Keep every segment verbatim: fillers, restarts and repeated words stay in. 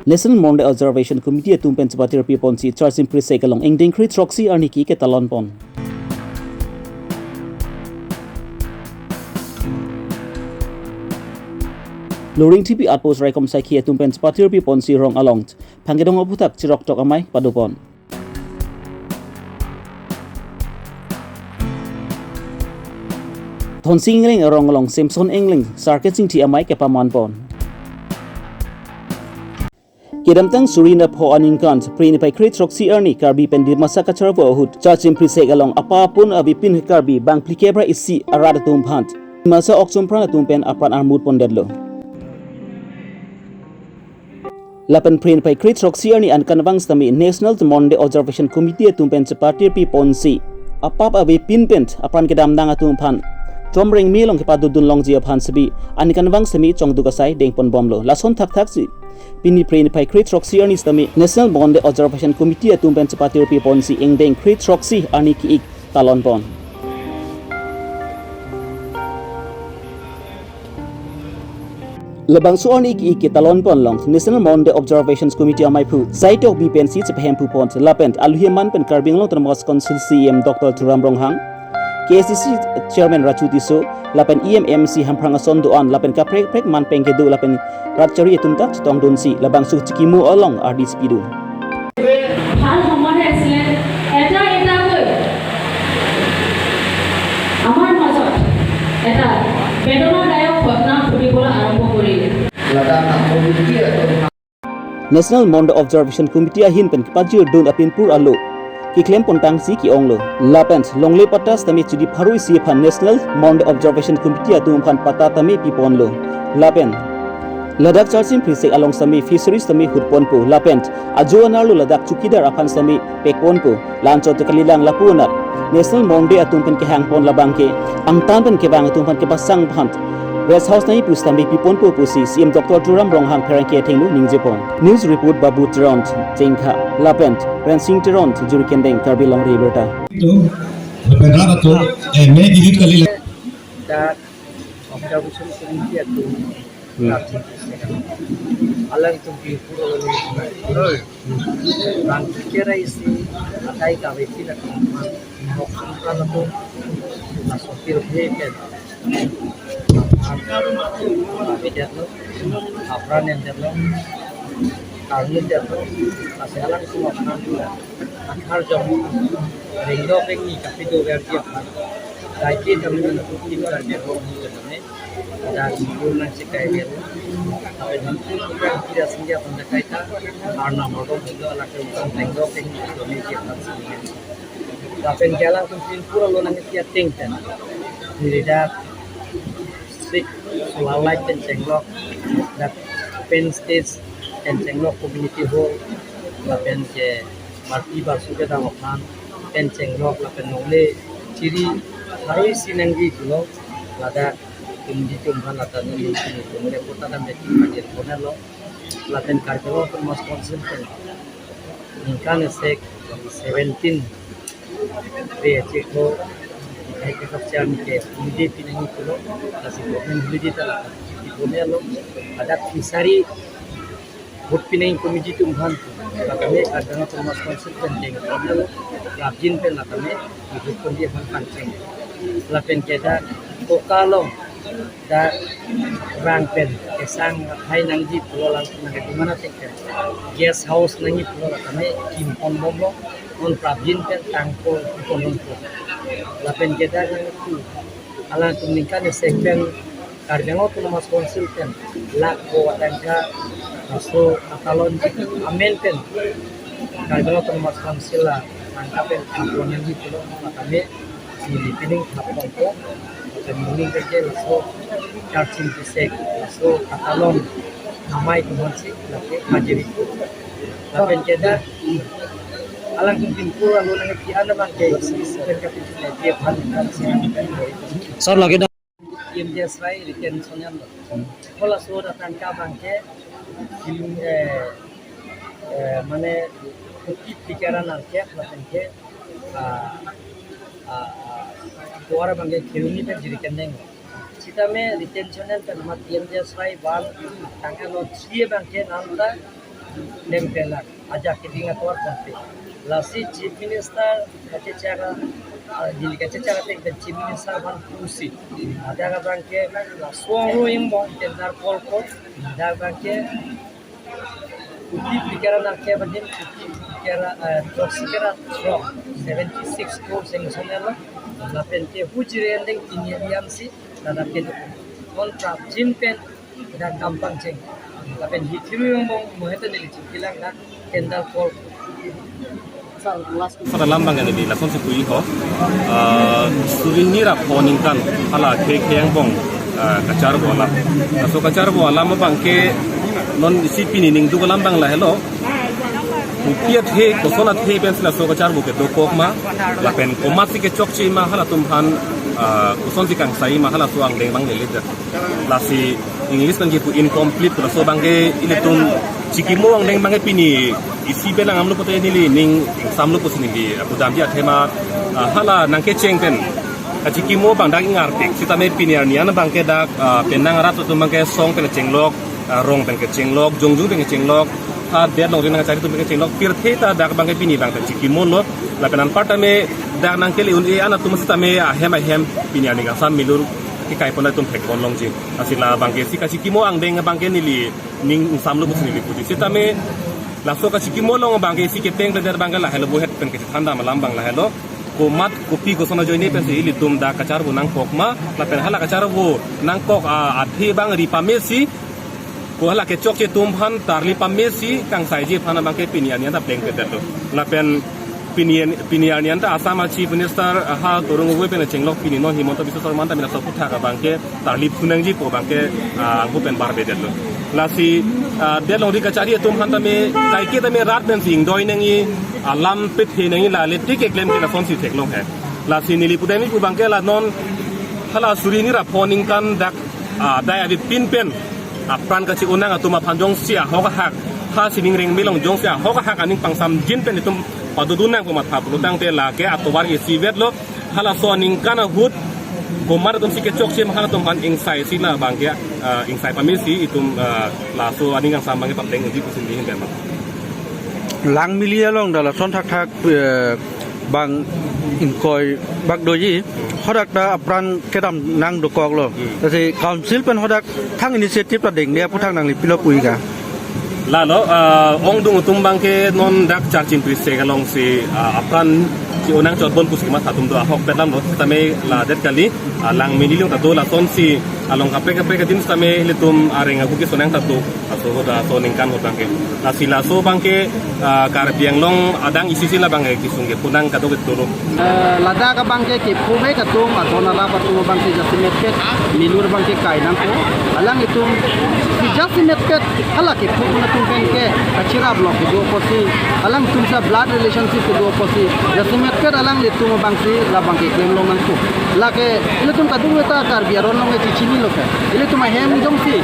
National Monday Observation Committee atum pen chepatir piponsi Charchim Phrisek along ingdeng kre throksi arni ke-ik ketalon pon. Luring T V outpost raikom saikhi atum pen chepatir piponsi rong along phang kedong aphuthak chiroktok amei padopon. Thonsing Engleng arong along Samson Engleng, Sarkit Singti amei kepaman pon. Kedamtang suri ra pho aningkan, Phre niphai kre throksi arni Karbi pen Dimasa kacharvo ahut, Charchim Phrisek along apapun avepin Karbi bang phlikep ra isi arat atum aphan Dimasa okchum pran atum pen apran armut pondetlo. Lapen Phre niphai kre throksi arni ankan vang sitame National Monday Observation Committee atum pen chepatir piponsi apap avepin pen apran kedam nang atum aphan Chomreng me along kepadodun longji aphan sibi ankan vang sitame chongduk asai dengpon bomlo. Lason thakthak si pini Phre niphai kre throksi arni sitame National Monday Observation Committee atum pen chepatir piponsi ingdeng kre throksi arni ke-ik talon pon. Labangso arni ke-ik ketalon pon along National Monday Observations Committee ameiphu Saitok Bey pensi chepahemphu pon lapen aluhi aman pen Karbi Anglong Autonomous Council C E M Doctor Tuliram Ronghang, K A C C Chairman Raju Tisso, lapen E M, M C, Hamphang ason do-an lapen kaprek kaprek man pen kedo lapen rat chari atum ta chetongdunsi labangso chikimo along ardi chepidun. ভাল সময় আছিলে, এটা এটাকৈ আমাৰ মাজত এটা বেদনাদায়ক ঘটনা ঘটিবলৈ আৰম্ভ কৰিলে। National Monday Observation Committee ahin pen kepajirdun apinpur alo keklem pontangsi ke-onglo. Lapen longle patta sitame chidi pharo isi aphan National Monday Observation Committee atum aphan patta tame piponlo. Lapen ladak Charchim Phrisek along sitame fisheries tame hutponpo. Lapen ajo anerlo ladak chowkidar aphan sitame pekponpo. La-anchot kalilang lapu anat National Monday atum pen kehang pon labang ke angtan pen kevang atum aphan kepasang aphan rest house nangji pu sitame piponpo pusi C E M Doctor Tuliram Ronghang pherangke athengno ningje pon. News report Babu Teron Chingkha lapen Rensing Teron Jurikendeng Karbi Longri Abirta. Itu, benar itu, eh, me gigit kali lah. Dan observation committee atum Hmm. Alangtum pinpur alo nangji. Bang kira isi atai kave pina kama. Mok sungkan atum. Masuk pil pil. Kave detlo. Apran yang detlo. Karni detlo. Kasi alangtum apran. Akhar jong. Ringdo pengni kapido verdi apran. Daiki kami menepuk tim verdi apran. Dan guna si kai dia. Tapi nanti bukan tidak sengaja pada kaita karena modal itu anak yang bukan tengok yang itu media. Lapen ke alangtum pinpur alo nangji ateng pen. Niridak sik solar light pen chenglok, dak pen stage pen chenglok community hall, lapen ke marti basu kedam aphan pen chenglok, lapen longle chiri hari sinangji pulo, ladak tumdi tum aphan lata neli sini tumle kota dam beti majir ponelo, lapen Karbi Anglong Autonomous Council pen ningkan esek seventeen Phre achiklo, hai ke kapcham ke holiday pinangji pulo, lasi government holiday ta lata, iponelo, ladak fishery boat pinangji committee atum aphan, lakame Karbi Anglong Autonomous Council pen dengponelo, prapjin pen lakame, ibu kondi aphan pangcheng. Lapen ke dak koka along, dak rang pen kesang hai nangji pulo lang nang di mana tengken. Guest house nangji pulo lakame kimpon bomlo, non prapjin pen tangpo ponlongpo. Lapen ke dak nangtu alangtum ningkan esek pen Karbi Anglong Autonomous Council pen lakh ko atangka laso katalon amen pen Karbi Anglong Autonomous Council la tangka pen katalon nangji pulo lakame neli pining thap ponpo, lapen moning ke laso Charchim Phrisek, laso katalon amei atum aphansi lake pajiri. Lapen ke dak alangtum pinpur alo nangji an abang ke isi pen kapit dia phan kan si. Sir, lagi dah. M J S Y retention area lo. Kola so datang ke abang ke, eh, eh, mane, kuti pikiran angke, lapen ke, ah, ah, ah, kuar abang ke kheloni pen jiri kendeng. Sitame retention area pen amat M J S Y one tangka no three abang ke nanta Klem kelang, ajak keding atovar ponpe. Lasi Chief Minister kachechak, ah, Delhi kachechak ateng pen Chief Minister aphan pusi, ajak abangke laso aro angbong tender call ko, ajak abangke kuti phlikara nangkep adim, kuti phlikara, eh, throksi kara throk, seventy six crore sanction lo. Lapen ke hujire ending pini arni si ladak kedo. Contract jin pen dak kam pangcheng. Lapen hithi aro angbong mohetan neli chingki lang dak tender call. Sir, last. Sir, alam abang neli lasonsi puji ho. Ah, suri hini ra pho ningkan hala khei khei angbong, ah, kacharbo alam. Laso kacharbo alam abangke non isi pini ningduk alam abang lahelo. Kopi athe, koson athe pensi laso kacharbo kedokok ma, lapen komatsi kechokche ma halatum aphan, ah, kosonsi kangsai ma halaso angdeng abang lele det. Lasi English pen kipu incomplete, laso abangke ilitum chikimo angdeng abangke pini isi pen langdamlo pote neli ning ingsamlo pusi neli pudamji athema, ah, hala nangkecheng pen kachikimo abang dak ingartik, sitame pini arni an abangke dak, ah, penang arat atum abangke song pen kechenglok, ah, rong pen kechenglok, jongjung pen kechenglok, ha det longri nangkachari atum pen kechenglok, pirthe ta dak abangke pini abang pen chikimo lo. Lapen anparta me dak nangkele un-e an atum sitame ahem ahem pini arni kangsam milur kekai pon atum thekpon longji. Lasi la abangke si kachikimo angdeng abangke neli ning ingsamlo pusi neli puji. Sitame laso kachikimo along abangke si keteng pen der abangke lahelo, buhet pen kachethan dam alam abang lahelo. Komat kopi koson ajoine pensi ilitum dak kacharbo nangkok ma, lapen hala kacharbo nangkok, ah, athe abang ri pamesi, ko hala kechokche atum aphan tarli pamesi kangsaiji aphan abangke pini arni an ta plengpedetlo. Lapen pini, pini arni an ta Assam a Chief Minister, ah, ha Tarun Gogoi pen chenglok pini non Himanta Biswa Sarma ta mina sopu thak abangke tarli phunangji pu abangke, ah, angho pen barbedetlo. Lasi, ah, det longri kachari atum aphan tame kaike tame rat pensi ingdoi nangji, alam pethe nangji, la le tik keklem ke lasonsi theklong he. Lasi neli pudamji pu abangke la non hala suri hini ra pho ningkan dak, ah, dai avepin pen apran kachi-onang atum aphan jongsi ahok ahak, ha sining rengme along jongsi ahok ahak aning pangsamjin pen itum padodun nang pu matha pulotangte lake atovar isivetlo. Halaso aningkan ahut komat atumsi kechokche ma halatum aphan ingsaisi la abangke, ah, ingsai pamesi itum, ah, laso aning kangsam abangke papleng unji pusi neli hin tema. Langmili along dak lason thakthak, eh, bang ingkoi bak doji, hadak ta apran kedam nangdokoklo. Hmm. Lasi council pen hadak thang initiative ta dengde aphuthak nangli pilo puji ka. Lalo, ah, ongdung atum abangke non dak Charchin Tuesday alongsi, ah, apran chi-onang chotbon pusi kematha atum do, ahokpet alamlo, tame ladet kali, ah, langmili along ta do, lasonsi along kaprek kaprek adim tame ilitum areng ahu kesonang ta do, laso ahut, laso aningkan ahut abangke. Lasi laso abangke, ah, Karbi Anglong adang isi si la abangke kesung kephunang kadokave dolo. Eh, ladak abangke kephovek atum, adon arap atum abangke jasemetpet milur abangke kai nangkok. Alanglitum si jasemetpet hala kepho atum pen ke kachirap lok kedo apotsi, alangtum si blood relationship kedo apotsi, jasemetpet alanglitum abangsi la abangke klemlong nangkok. Lake ilitum kadokave ta Karbi aron along ke chichinilo ke. Ilitum ahem jongsi,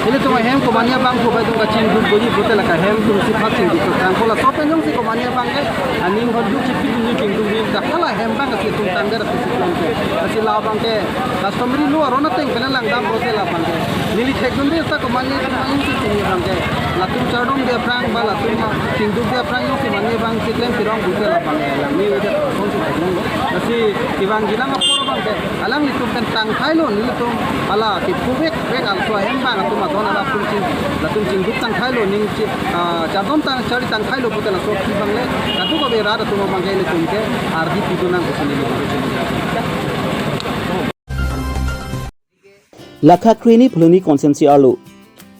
ilitum ahem komatne abang phu bai atum kachingduk doji pulote lake ahem atumsi phat chingduk tangpo, laso pen jongsi komatne abangke aning honduk chipidunji kingdunji, dak hala ahem abang kachingduk tangdet atumsi klem ke. Lasi la abangke customary law aron ateng pen langdam pulote la abangke neli thekdunde ta komatne atum jongsi chini abangke, latum chardom de aphrang ba latum kingduk de aphrang jongsi mane abangsi klem pirong pulote la abangke langmili adet atumsi thekdunlo. Lasi kevangji lang apor abangke alanglitum pen tangthailo, nelitum hala kephovek vek also ahem abang atum adon arap atum ching, latum chingduk tangthailo, ning chi, ah, chardom tang, charli tangthailo pulote laso aphi abang le kadokave rat atum abangke ilitum ke ardi pidun nang pusi neli chini. Lakha kre-hini Phuloni constituency arlo,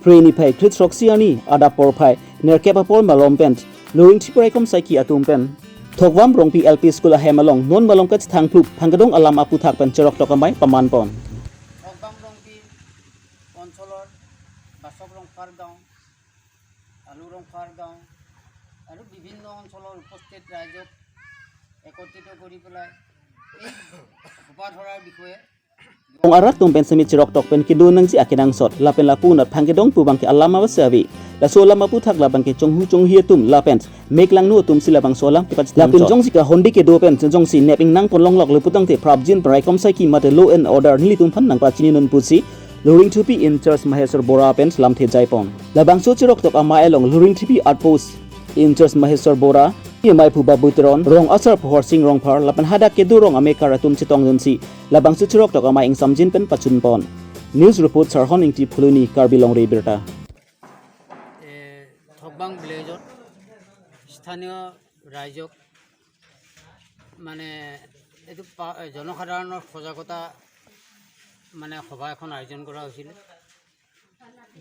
kre-hini phai kre-throksi arni adap porphai nerkep apor malom pen Loringthip Raikom Saiki atum pen Thokvam Rongpi L P School ahem along non malom kachethang phlup phangkedong alam aphuthak pen cheroktok amei pamanpon. থকবাম ৰংপি অঞ্চলৰ বাচক ৰংফাৰ গাঁও, আলু ৰংফাৰ গাঁও আৰু বিভিন্ন অঞ্চলৰ উপস্থিত ৰাইজক একত্ৰিত কৰি পেলাই এই সোপা ধৰাৰ বিষয়ে Ong arat atum pen semi cheroktok pen kedo nangji akenangsot lapen lapu anat phangkedong pu abangke alam abase ave. Laso alam aphuthak labangke chonghu chonghi atum lapen mek langno atumsi labangso alam kepat lapen jongsi kahonde kedo pen jongsi nep ingnangpon longloklo putangte prapjin pen Raikom Saiki mate law and order nelitum aphan nangpachini non pusi Luring Thupi in-charge Maheswar Bora pen lamthe jaipon. Labangso chiroktok amei along Luring Thupi outpost in-charge Maheswar Bora, amaiphu Babu Teron, rong asarpo Horsing Rongphar lapen hadak kedo rong amekar atum chetongdunsi labangso chiroktok amei ingsamjin pen pachunpon. News report Sarhon Ingti, Phuloni, Karbi Longri Abirta. এ, থকবাং ভিলেজত স্থানীয় ৰাইজক মানে এইটো পা-, জনসাধাৰণৰ সজাগতা মানে সভা এখন আয়োজন কৰা হৈছিলে।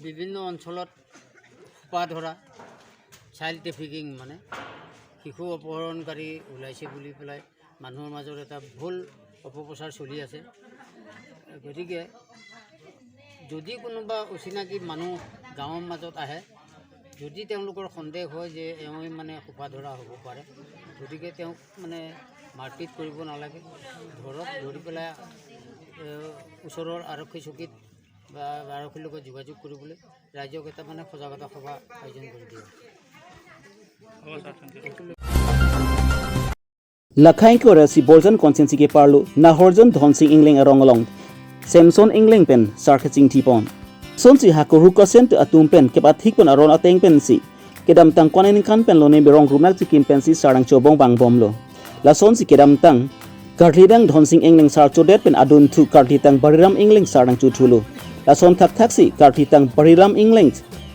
বিভিন্ন অঞ্চলত সোপা ধৰা, চাইল্ড ট্ৰেফিকিং, মানে শিশু অপহৰণকাৰী ওলাইছে বুলি পেলাই মানুহৰ মাজত এটা ভুল অপপ্ৰচাৰ চলি আছে। গতিকে যদি কোনোবা অচিনাকি মানুহ গাঁৱৰ মাজত আহে, যদি তেওঁলোকৰ সন্দেহ হয় যে এওঁ মানে সোপা ধৰা হ'ব পাৰে, গতিকে তেওঁক মানে মাৰপিট কৰিব নালাগে। ধৰক, ধৰি পেলাই, এ, ওচৰৰ আৰক্ষী চকীত বা আৰক্ষীৰ লগত যোগাযোগ কৰিবলৈ ৰাইজক এটা মানে সজাগতা সভা আয়োজন কৰি দিয়া হৈছে। Lakhai ingkoi ra isi Borjan constituency keparlo Nahorjon Dhonsing Engleng arong along Samson Engleng pen sar kachingthipon. Lasonsi hako Rukasen atum pen kepathikpon aron ateng pensi kedamtang ko-an aningkan pen lone berong rumnak chikim pensi sar nangchobong vangbomlo. Lasonsi kedamtang karlidang Dhonsing Engleng sar chodet pen adunthu karlidang Bariram Engleng sar nangchothulo. Lason thakthaksi karlidang Bariram Engleng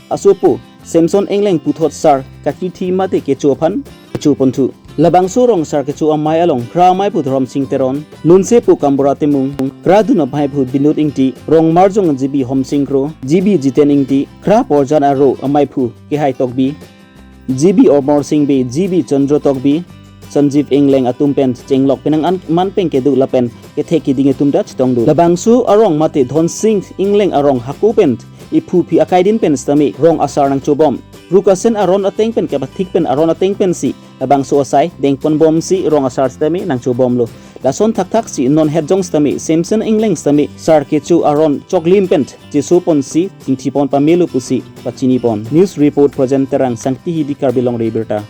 asopo Samson Engleng puthot sar kachingthi mate kecho aphan kechoponthu. Labangso rong sar kecho amei along kra amaiphu Dhoromsing Teron, lunsepo Kambura Timung, kra dun amaiphu Binod Ingti, rong marjong G B Homsing Kro, G B Jiten Ingti, kra porjan aro amaiphu Kehai Tokbi, G B Omor Sing Bey, G B Chandra Tokbi, Sanjeev Engleng atum pen chenglok penang an man pen kedo lapen kethek keding atum ta chetongdun. Labangso arong mate Dhonsing Engleng arong hako pen iphu aphi akaidin pen sitame rong asar nangchobom. Rukasen aron ateng pen kepathik pen aron ateng pensi labangso asai dengponbomsi rong asar sitame nangchobomlo. Lason thakthaksi non hetjong sitame Samson Engleng sitame sar kecho aron choklim pen chesoponsi chingthipon pamelo pusi pachinipon. News report Projen Terang, Sangti Hidi, Karbi Longri Abirta.